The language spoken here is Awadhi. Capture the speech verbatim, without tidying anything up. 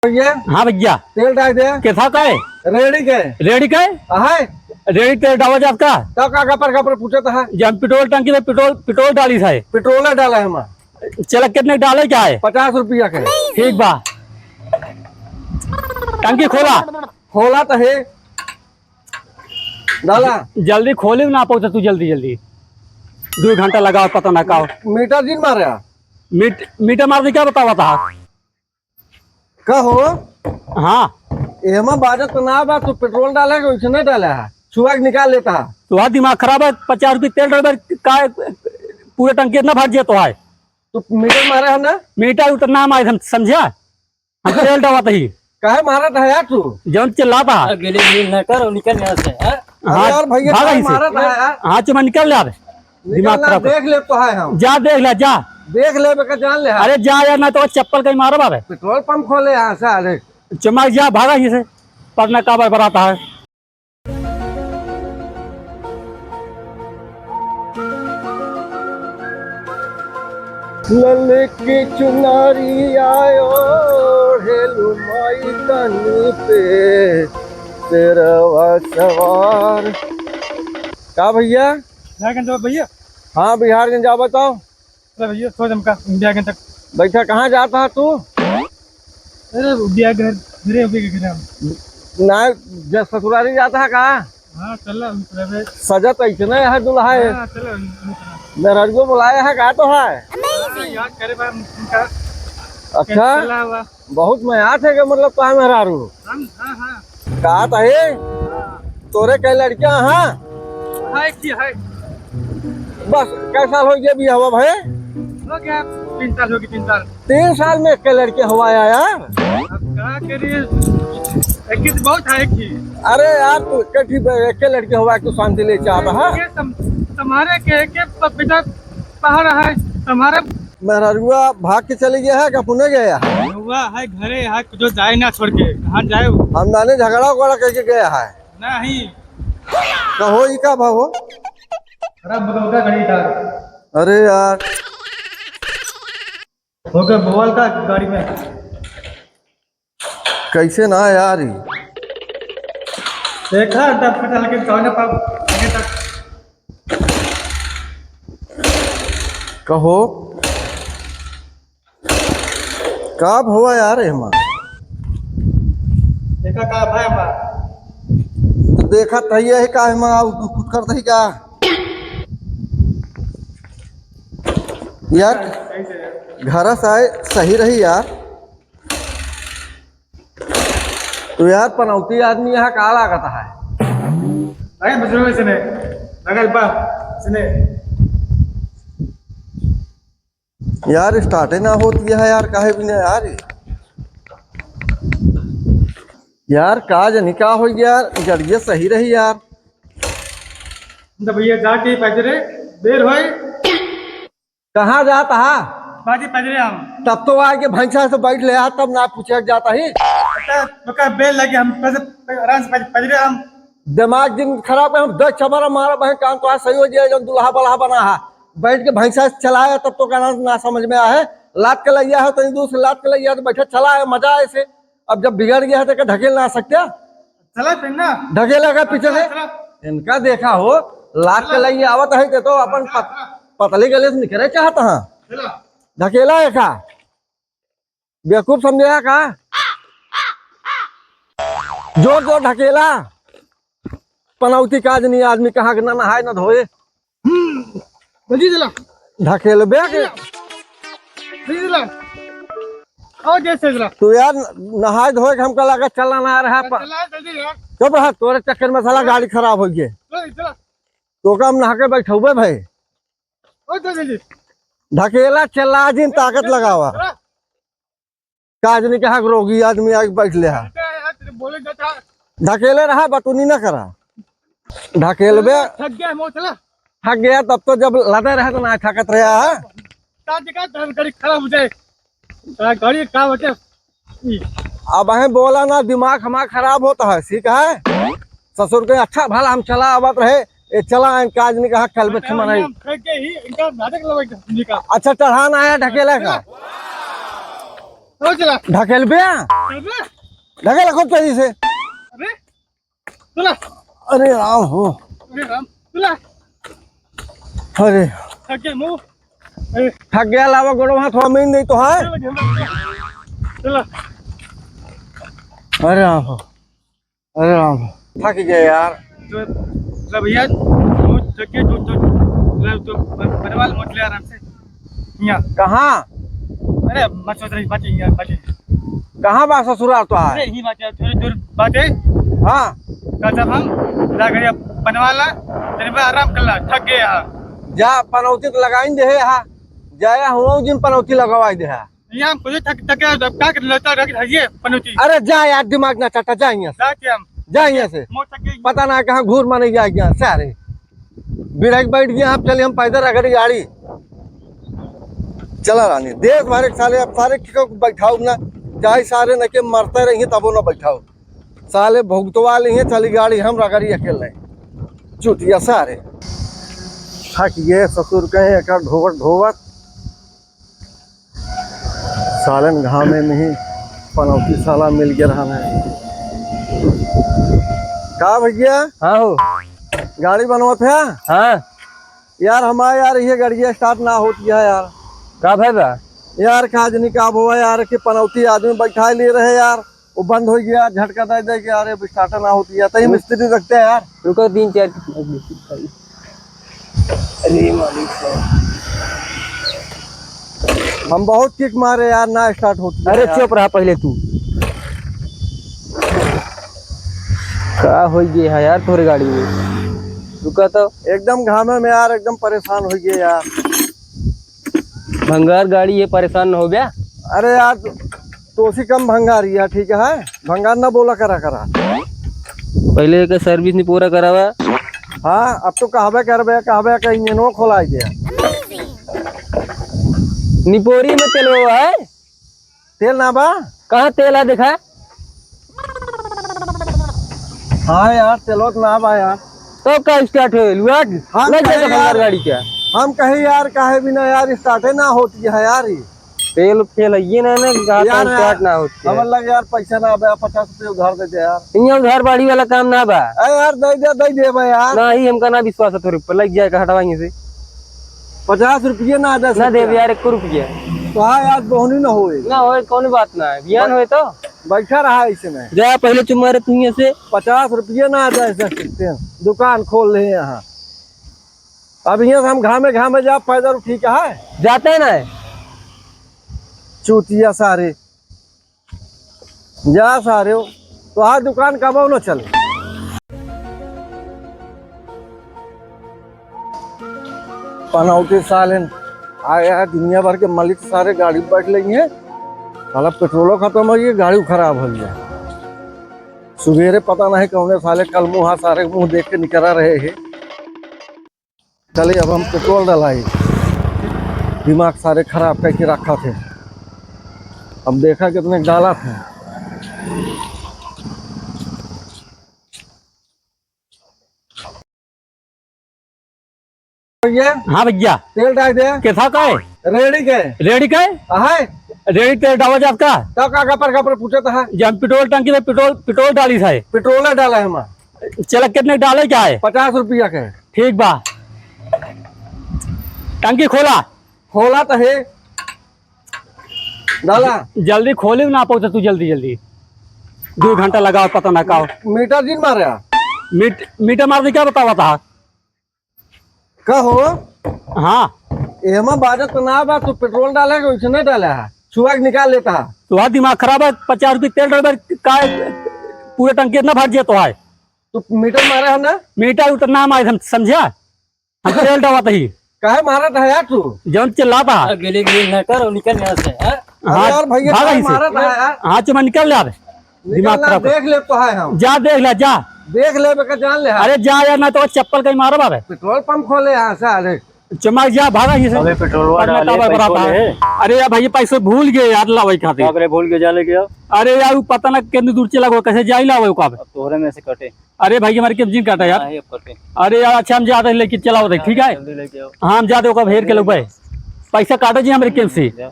भैया। हाँ भैया। तेल डाल दे। कैसा का है? रेड़ी के। रेड़ी का है? हाँ। रेड़ी तेल डाला जात का? तब का कपर कपर पूछत है? जब हम पेट्रोल टंकी में पेट्रोल, पेट्रोल डाली है। पेट्रोल डाला है हम। चला, कितने डाले क्या है? पचास रुपया के। ठीक बा। टंकी खोला। खोला तो है। डाला। जल्दी खोली ना पाओ तो तू जल्दी जल्दी। दो घंटा लगाओ, पता ना का हो। मीटर जिन मारे। मीट-, मीटर मार दे, क्या बतावा था? कहो। हाँ। एमा बाजत तो ना बा, तू पेट्रोल डाला है कि वैसे नहीं डाला है? छुआ के निकाल लेता है। तो दिमाग खराब है, पचास रुपये तेल डाल का, पूरे टंकी इतना भर दिया तो है। तो मीटर मारे है ना? मीटर उतर ना मारे, हम समझा, हम तेल डालत ही। काहे मारत है यार तू? जौन चिल्लाता है। अरे, गिले गिले ना कर और निकल यहाँ से, हाँ? अरे हाँ, यार भैया, भाग काहे यहीं से। मारत है यार? हाँ, चुमा निकल यार। निकल दिमाग ना, खराब कर। देख ले तो है हम। जा देख ले, जा। देख ले, बेटा, जान ले। अरे जा यार, ना तो चप्पल कहीं मारो बाबे। पेट्रोल पंप खोले यहाँ से, अरे। चुमा जा, भागा यहीं से। पढ़ना का बड़बड़ाता है। ललकी चुनरिया ओढ़ेलु माई तनी पे, शेरवा सवार। का भैया? बिहारगंज जाओ भैया। हाँ, बिहारगंज जाओ, बताओ। अरे भैया, सो जमका इंडियागंज तक। बैठा, कहाँ जाता है तू? अरे भैया, घर, घरे, अभी के घरे हम। ना, जब ससुरारी जाता है का? हाँ, चला, हम चला बे। सजत ऐसने है दुल्हा है। हाँ, चला, हम चला। मेहररुआ बुलाया है का तो है? हाँ, याद करे बा उनका। अच्छा। चला हुआ। बहुत मयात है का, मतलब, तो है मेहरारू? हम, हाँ, हाँ। का तो है? हाँ। तोरे कै लड़कियाँ हाँ? है कि है। बस, कै साल हो गया बियाह हुआ भाई? हो गया, तीन साल हो गया, तीन साल। तीन साल में एक लड़के हुआ है यार? अब का करिए, एक ही तो बहुत है, एक ही। अरे यार, तू एक ही, एक लड़के हुआ है, तू शांति ले चाहता है? ये सम-, तुम्हारे के, के प-, बेटा बाहर है, तुम्हारे मेहररुआ भाग के चली गया है, का पुणे गया है? हुआ है घरे है, जो जाए ना छोड़ के, कहाँ जाए वो? हम नाने झगड़ा उगड़ा करके गया है। नहीं। का हो, ई का भाव हो? खराब बदल का गाड़ी था। अरे यार। हो गया बवाल का गाड़ी में। कैसे ना यार ई? देखा, तब पता लगे कौन है पाप, आगे तक। कहो। का भवा यार एमा? देखा का भाई बा? तो देखा त है का एमा, आउ कुछ करत ही का? यार, सही से यार। घर से आए सही रही यार। तो यार, पनौती आदमी यहाँ का लागत है? अरे बजरंग से ने, अगर बा, से ने। यार, स्टार्टे ना होती है यार, काहे बिना यार? यार, का जनी का हो यार, गाड़िया सही रही यार। तो भैया, जाके पैदल रे, देर होए। कहाँ जात हा? बाजी पजरे हम। तब तो आके भैंसा से बैठ ले हा, तब ना पूछे जाता ही। अच्छा, ओकर बेल लगे हम पज-, आराम से पज-, पजरे हम। दिमाग दिन खराब है, हम दस चमारा मारा बहन, काम तो आज सही हो जाए, जब दुल्हा बलहा बना हा। बैठ के भैंसा से चलाया, तब तो कहना ना समझ में आए। लात के लैया है, तनी दूर से लात के लैया तो बैठे चला है, मजा आए से। अब जब बिगड़ गया है, तो एका ढकेल ना सकते? चला फिर ना। ढकेला का पीछे चला, से? चला। इनका देखा हो, लात के चला। लई आवत है, ते तो अपन चला, पत-, चला। पतली गले से निकले चाहत हाँ। चला। ढकेला एका। बेवकूफ समझे है का? जोर जोर ढकेला। पनौती का आदमी, आदमी कहाँ के ना नहाए ना धोए। हम्म, जल्दी चला। ढकेलबे के। जल्दी चला। आओ, जैसे चला। तू यार, नहाए धोए के हमका लगा चलना ना रहा प-, चला, जल्दी चला। चुप रहा, तोरे चक्कर में साला गाड़ी खराब हो गए। चला, चला। तो का हम नहा के बैठौबे भाई? ओ, चल जल्दी। ढकेला चला जिन, ताकत लगावा। चला। का आदमी के हक रोगी आदमी आके बैठ ले हा। अरे यार, तेरे बोले जाता। ढकेले रहा, बतुनी ना करा। ढकेलबे। थक गया, मो चला। थक गया, तब तो जब लदे रहे तो ना थकत रहा है। का जगह धर गाड़ी खराब हो जाए। का गाड़ी का बचे? अब है बोला ना, दिमाग हमारा खराब होता है, ठीक है? ससुर के अच्छा भला हम चला आवत रहे, ये चला आइन काज नहीं कहा, कल बच्चे मनाई। हम फेंक के ही इनका नाटक लगवाई हमनी का। अच्छा, चढ़ान आया ढकेला का? चलो चला। ढकेलबे? ढकेला खूब तेजी से। अरे, चला। अरे राम हो। अरे राम, चला। अरे। थक गया मुंह। अरे। थक गया लावा गोड़ो, वहाँ थोड़ा मेन नहीं तो है। चला, चला। चला। अरे राम हो। अरे राम, थक गए यार। तो, तो भैया, बहुत थक गए, तो, तो, तो, तो ब-, बनवा लो, मोटले आराम से। यहाँ। कहाँ? अरे, मत सोच रही, बात यहाँ, बात यहाँ। कहाँ बा ससुराल तो है? अरे, यही बात है, थोड़ी दूर बात है। हाँ। कल जब हम जा करिया बनवा ला, तेरे पे आराम कर ला, थक गए यहाँ। जा, पनौती तो लगाइन दे है यहाँ। जाया हुआ जिन पनौती लगवाई दे है। यहाँ हम खुद ही थक, थक गए, अब क्या कर लेता, रख, रहिए, पनौती। अरे जा यार, दिमाग ना चाटा, जा यहाँ से। जाते हम। जा यहाँ से। मोटरसाइकिल। पता ना कहाँ घूर माने जाए यहाँ, सारे। बिरक बैठ गया, अब चले हम पैदल रगड़ी गाड़ी। चला रानी, देख मारे साले, अब सारे किको बैठाओ ना, चाहे सारे न के मरते रहिए तबो ना बैठाओ। साले भुगतवा लिए चली गाड़ी हम रगड़ी अकेले। चुतिया सारे। थक गए ससुर कहे एकर ढोवत ढोवत। सालन घामे में ही पनौती साला मिल गया रहन है। का भैया? हाँ हो। गाड़ी बनवत है? हाँ। यार हमारे यार ये गाड़िया start ना होती है यार। का भय बा? यार का जनी का भवा यार कि पनौती आदमी बैठा ले रहे यार, वो बंद हो गया, झटका दे दे के, अरे, अब start ना होती है, तही रुक। मिस्त्री रखते हैं यार। रुको, तीन चार। अरे मालिक साहब। हम बहुत kick मारे यार, ना start होती है अरे यार। चुप रहा पहले तू। का हो गया है यार तोहरे गाड़ी में? रुका तो। एकदम घामे में यार, एकदम परेशान हो गए यार। भंगार गाड़ी है, परेशान न हो बे। अरे यार, तो, तोसी कम भंगार ही है, ठीक है? भंगार ना बोला करा करा। पहले एक service निपोरा करावा। हाँ, अब तो कहबे करबे, कहबे का इंजनो खोलाई दे। निपोरी में तेल वो है? तेल ना बा? कहाँ तेल है देखा? हाँ यार, तेलो तो ना बा यार। तो का start होइल? उलट, हम उलट कहे जाता यार, भंगार गाड़ी क्या? हम कहे यार, काहे बिना यार start है ना होती है यार ये। तेल फेल है ये ना, ना, कहा यार, start ना होती है। हमर लगे यार पैसा ना बा, पचास रुपये उधार दे दे यार। यहाँ उधार बाड़ी वाला काम ना बा। अरे यार, दे दे, दे दे बा यार। ना ही हमका ना विश्वास है तोरे ऊपर, लग जाए का हटवा यहाँ से। पचास रुपये ना दे ना सकते देब हैं। यार, एको रुपया। तो हाँ यार, बोहनी ना होए। ना होए, कौन बात ना है, बिहान होए तो। बैठा रहा ऐसे में। जा पहले चुम्मा रे तू यहाँ से। पचास रुपये ना दे सकते हैं, दुकान खोल ले यहाँ। अब यहाँ से हम घामे घामे जा पैदल, ठीक है? जाते हैं ना। चूतिया सारे, जा सारे हो, तो आज दुकान कबो न चले। पनौती साले आया है, दुनिया भर के मालिक सारे गाड़ी बैठ लेंगे। साला पेट्रोलो खत्म हो गया, गाड़ी खराब हो गया। सुबेरे पता नहीं कौने साले कल मुँह सारे मुँह देख के निकरा रहे हैं। चलिए अब हम पेट्रोल डलाई, दिमाग सारे खराब करके रखा थे। अब देखा कितने डाला थे। भैया, हाँ भैया। तेल डाल दे। कैसा का है? रेडी के। रेडी का है? है। रेडी तेल डाला जात का? तब का कपर कपर पूछत है? जब हम पेट्रोल टंकी में पेट्रोल, पेट्रोल डाली था। पेट्रोल डाला है हम। चला कितने डाले का है? पचास रुपया के। ठीक बा। टंकी खोला। खोला तो है। डाला। जल्दी खोली ना पाओ तो तू जल्दी जल्दी। दो घंटा लगाओ पता ना का हो। मीटर जिन मारे। मीट-, मीटर मार दे क्या बतावा था? का हो? हाँ। एमा बाजत तो ना बा, तू पेट्रोल डाला है कि वैसे नहीं डाला है? छुआ के निकाल लेता है। तो दिमाग खराब है, पचास रुपये तेल डाल का पूरे टंकी इतना भर दिया तो है। तू मीटर मारा है ना? मीटर उटर ना मारे हम, समझा? हम तेल डलवात ही। काहे मारत है यार तू? जौन चिल्लाता है। गिली गिली ना कर और निकल यहाँ से, हाँ? अरे हाँ, यार भैया, भाग काहे यहीं से। मारत है यार? हाँ, चुमा निकल यार। निकल दिमाग ना, खराब कर। देख ले तो है हम। जा देख ले, जा। देख ले बेटा, जान ले। अरे जा यार, ना तो चप्पल कहीं मारो बाबे। पेट्रोल पंप खोले यहाँ से, अरे। चुमा जा, भागा यहीं से। अबे पेट्रोलवा पकड़ में डाले, काबर पैसो बराबर है। ले। अरे यार भैया, पैसे भूल गए यार, लावे खातिर। बाप रे, भूल के जा लेके आओ। अरे यार, वो पता ना कितनी दूर चला गया, कैसे जाई लावे का अब। अब तोहरे में से कटे। अरे भाई, हमारे केम जिन काटा यार। हाँ, ये कटे। अरे यार, अच्छा, हम जाते हैं, लेके चलाओ देख, ठीक है? जल्दी लेके आओ। हाँ, हम जाते, ओका हेर के लोग भाई। पैसा काटो जी हमारे केम से। जा।